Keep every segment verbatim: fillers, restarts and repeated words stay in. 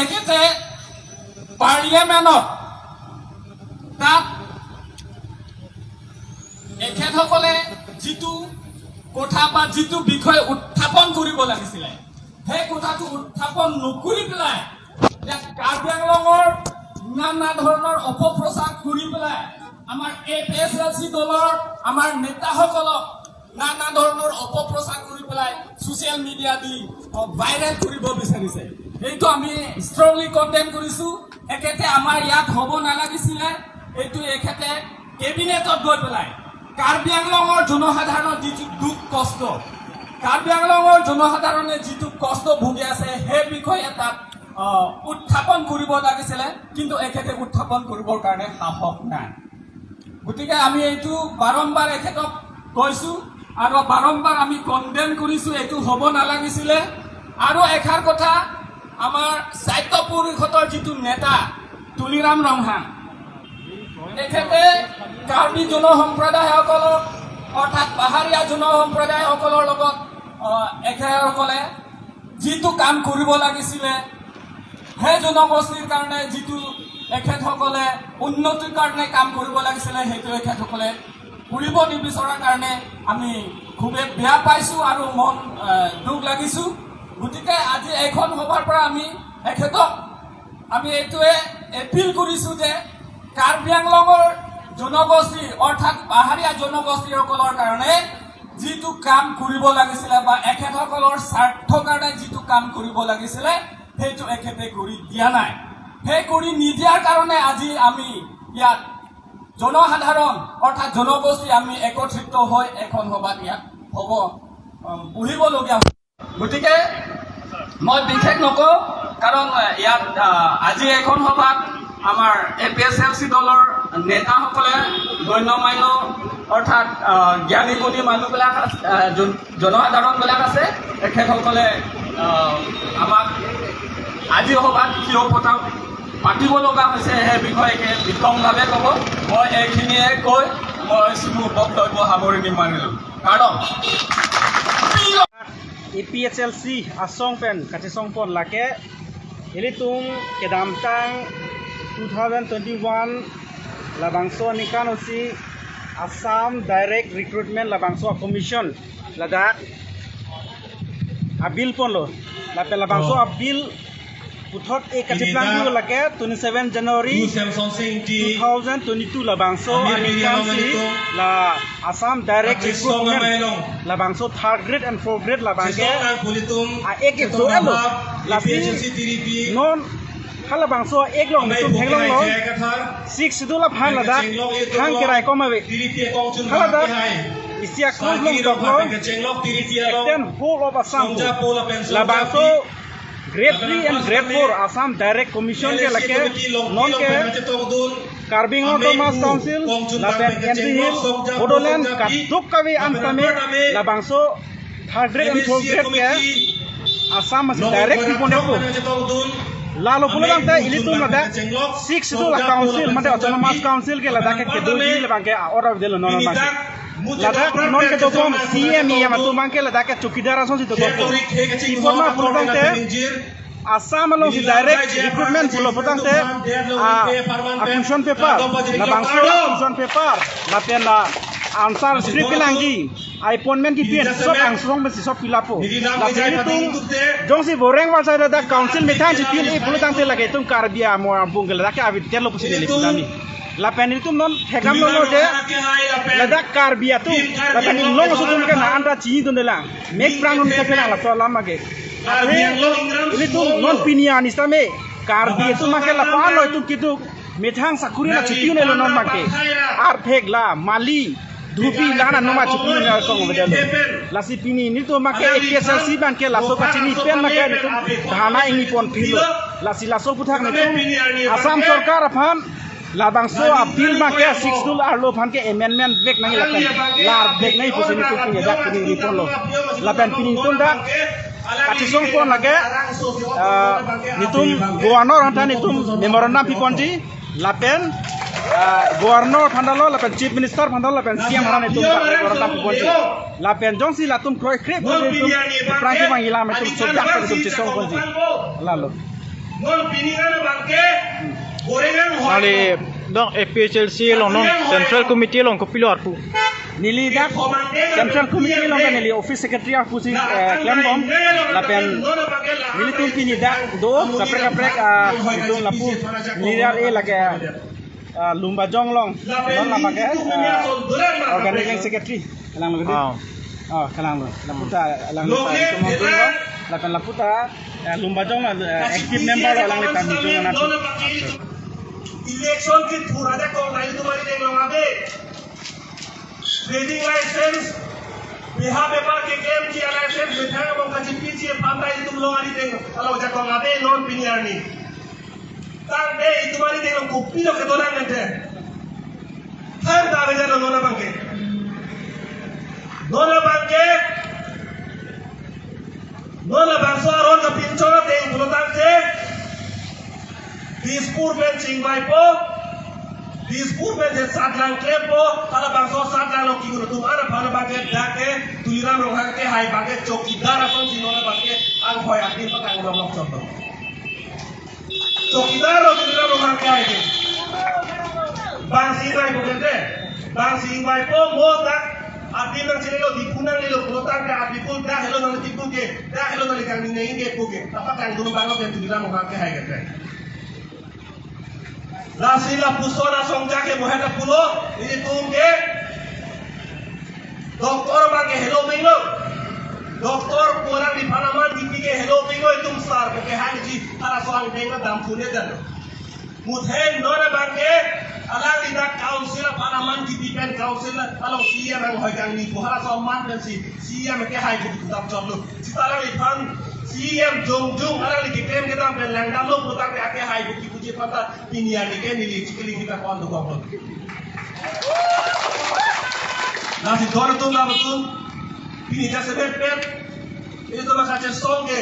এখেতে পাৰ্লিয়ামেণ্টত তাত এখেতসকলে যিটো কথা বা যিটো বিষয় উত্থাপন কৰিব লাগিছিলে, সেই কথাটো উত্থাপন নকৰি পেলাই ইয়াত কাৰ্বি আংলঙৰ নানা ধৰণৰ অপপ্ৰচাৰ কৰি পেলাই আমাৰ এ পি এইচ এল চি দলৰ আমাৰ নেতাসকলক নানা ধৰণৰ অপপ্ৰচাৰ কৰি পেলাই ছ'চিয়েল মিডিয়া দি, অ, ভাইৰেল কৰিব বিচাৰিছে। এইটো আমি ষ্ট্ৰংলি কণ্ডেম কৰিছো। এখেতে আমাৰ ইয়াত হ'ব নালাগিছিলে। এইটো এখেতে কেবিনেটত গৈ পেলাই কাৰ্বি আংলঙৰ জনসাধাৰণৰ যিটো দুখ কষ্ট, কাৰ্বি আংলঙৰ জনসাধাৰণে যিটো কষ্ট ভুগি আছে, সেই বিষয়ে তাত, অ, উত্থাপন কৰিব লাগিছিলে, কিন্তু এখেতে উত্থাপন কৰিবৰ কাৰণে সাহস নাই। গতিকে আমি এইটো বাৰম্বাৰ এখেতক কৈছো আৰু বাৰম্বাৰ আমি কণ্ডেম কৰিছো, এইটো হ'ব নালাগিছিলে। আৰু এষাৰ কথা, আমাৰ স্বায়ত্ত পৰিষদৰ যিটো নেতা তুলিৰাম ৰংহাং, তেখেতে কাৰ্বি জনসম্প্ৰদায়সকলক, অৰ্থাৎ পাহাৰীয়া জনসম্প্ৰদায়সকলৰ লগত, আহ, এখেতসকলে যিটো কাম কৰিব লাগিছিলে, সেই জনগোষ্ঠীৰ কাৰণে যিটো এখেতসকলে উন্নতিৰ কাৰণে কাম কৰিব লাগিছিলে, সেইটো এখেতসকলে কৰিব নিবিচৰাৰ কাৰণে আমি খুবেই বেয়া পাইছো আৰু মন, আহ, দুখ লাগিছো। গতিকে আজি এইখন সভাৰ পৰা আমি এখেতক আমি এইটোৱে এপিল কৰিছো যে কাৰ্বি আংলঙৰ জনগোষ্ঠী অৰ্থাৎ পাহাৰীয়া জনগোষ্ঠীসকলৰ কাৰণে যিটো কাম কৰিব লাগিছিলে বা এখেতসকলৰ স্বাৰ্থৰ কাৰণে যিটো কাম কৰিব লাগিছিলে, সেইটো এখেতে কৰি দিয়া নাই। সেই কৰি নিদিয়াৰ কাৰণে আজি আমি ইয়াত জনসাধাৰণ অৰ্থাৎ জনগোষ্ঠী আমি একত্ৰিত হৈ এখন সভাত ইয়াত হ'ব, উম, বহিবলগীয়া। গতিকে মই বিশেষ নকওঁ, কাৰণ, আহ, ইয়াত, আহ, আজি এখন সভাত আমাৰ এ পি এইচ এল চি দলৰ নেতাসকলে, গণ্য মান্য অৰ্থাৎ, আহ, জ্ঞানী গুণী মানুহবিলাক আছ-, আহ, জন-, জনসাধাৰণবিলাক আছে, তেখেতসকলে, আহ, আমাক আজি সভাত কিয় পতা-, পাতিব লগা হৈছে সেই বিষয়ে বিতংভাৱে ক'ব। মই এইখিনিয়ে কৈ মই মোৰ বক্তব্য সামৰণি মাৰিলোঁ। Kardom. A P H L C asong pen kachesong pon lake ilitum kedamtang two thousand twenty-one labangso aningkan osi Assam Direct Recruitment labangso a-commission ladak a-bill ponlo. Lapen labangso Oh. a-bill puthot e kacheplang Ini dulu lake twenty-seven January Pu Samson Sing Ingti, two thousand twenty-two labangso Amir aningkan Biriano si Manito, la Assam Direct Artist Recruitment Song Amai Long, labangso third grade and fourth grade labangke Sisong Ang Pulitum, a-ek Sisong ito elo. Ahap, Lasi A P H L C T D P, non halabangso a-ek along Amai itum Bukit theklonglo. Hai Jai Kathar, Sixth Schedule aphan Hai ladak Kachenglong Ito thang Long, keraikom ave. T D P Akong Chun Haladak Bhante Hai, isi aklong Sagi long Rong toklo. Bhante Kachenglong T D P along, Extend whole of Assam Songja Pola pen Songja labangso Pi, Grade three and Grade four Assam Direct Commission ke lake non ke Karbi Anglong Autonomous Council lapen N T Hill Bodoland kadokave an tame labangso third grade and fourth grade ke Assam masi direct pipon-ikpo. Lalo pulo tangte ilitum ladak Sixth Schedule Council mate Autonomous Council ke ladak ke kedoji labangke a-order delo non non bangke. Ladak non kedobom C M E M atum abangke ladak ke chowkidar asonsi dobompo. Ipon ma pulo tangte Assam alongsi direct recruitment pulo pulo tangte, ah, a-question paper, labangso a-question paper, lapen, ah, answer script kelangji, appointment kipi, sop angsong pensi sop fill up-po. Lapen ilitum jongsi boreng war sai ladak council methang si fill-e pulo tangte lake itum Karbi amo abung ke ladak ke avidetlo pusi neli pudamji. Lapen itum non thekdamlo je ladak Karbi atum, lapen inglong aso atum ke na anta chinidundelang. Mek prang non kepelang laso alam abangke. Ave, ilitum non pini arni sitame Karbi atum abangke lapu-anlo itum keduk. Methang sakuri na chipi un-elo non abangke. Arphek la, mali, dhupi la na noma chipi un-e kong bedelo. Lasi pini nelitum abangke A P H L C abangke laso kachini pen abangke nelitum dharna ingni pon philo. Lasi laso aphuthak nelitum Assam Sorkar aphan labangso a-bill abangke Sixth Schedule arlo aphan ke amendment vek nangji lapen lar vek nangji pusi nelitum pini dak pini ri ponlo. Lapen pini nelitum dak kachesong pon lake, ah, nelitum Governor aphanta nelitum memorandum piponji lapen, ah, Governor aphanta lo lapen Chief Minister aphanta lo lapen C M aphanta nelitum dak memorandum piponji. Lapen jongsi latum kroikre pusi nelitum aphrang kevangji alam nelitum sojak nelitum chesong ponji. Lalo. Non pini an abangke Boreng anghoi. Nangli dong A P H L C along non Central Committee along kopilo arpu? Neli dak Central Committee along ke neli Office Secretary arpu si, eh, klembom. Lapen nelitum pini dak do kaprek kaprek, ah, itum lapu neli rat e lake, ah, Lumbajong along non labangke, ah, Organizing Secretary. Kalang lo. Ah. Oh, kalang lo. Lapu ta alang lo. Lapen lapu ta, eh, Lumbajong, eh, active member lo, alanglitum nijong anak. Election kethur ajakong nangli tumari deng long ave. Trading license, beha bepar keklem ji a-license, bethang abang kachipiji aphan ta itum long ari deng along ajakong ave non pini arni. Tangte itum ari deng long kopilo kedolang ante. Than ta aveja non abangke. Non abangke. Non labangso aron kapinchon ateng pulo tangte Dispur pen chingvaipo, Dispur pen je satlang klempo, halabangso satlang lo kigun atum an aphan abangke dak ke Tuliram Ronghang kehai abangke chowkidar asonsi non abangke anghoi adim pakang rong lok chotlo. Chowkidar lo Tuliram Ronghang kehai ke. Bang si ingvaipo kente. Bang si ingvaipo mo dak adim nangchelelo, Diphu nanglelo pulo tangte adim pu dak helo nangli Diphu ke, dak helo nangli kangni neng ke pu ke. Apa kangdun abang lo ke Tuliram Ronghang kehai kente. Lasi lapuson asong jake mohet apulo, ilitum ke Doctor abangke helo pinglo. Doctor pu alangliphan aman kipi ke helo pinglo, itum sar pu kehangji halaso angdeng na damphun-e dan. Muthen non abangke alangli dak council aphan aman kipi pen council along C E M anghoi kangni pu halaso aman pensi C E M kehai pu kedam chotlo. Sita alangliphan C E M jongjong alangli keklem kedam pen langdamlo pulo tangte akehai pu kipuji aphan ta pini arni ke neli chikili kita kon dokok lo. Lasi don atum, lam atum, pini jasemet pet, ilitum akachesong ke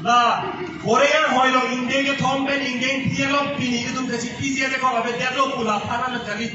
la Boreng anghoi along ingdeng kethom pen ingdeng phli along pini ilitum kachipiji ajakong avedetlo pu la aphan an kali.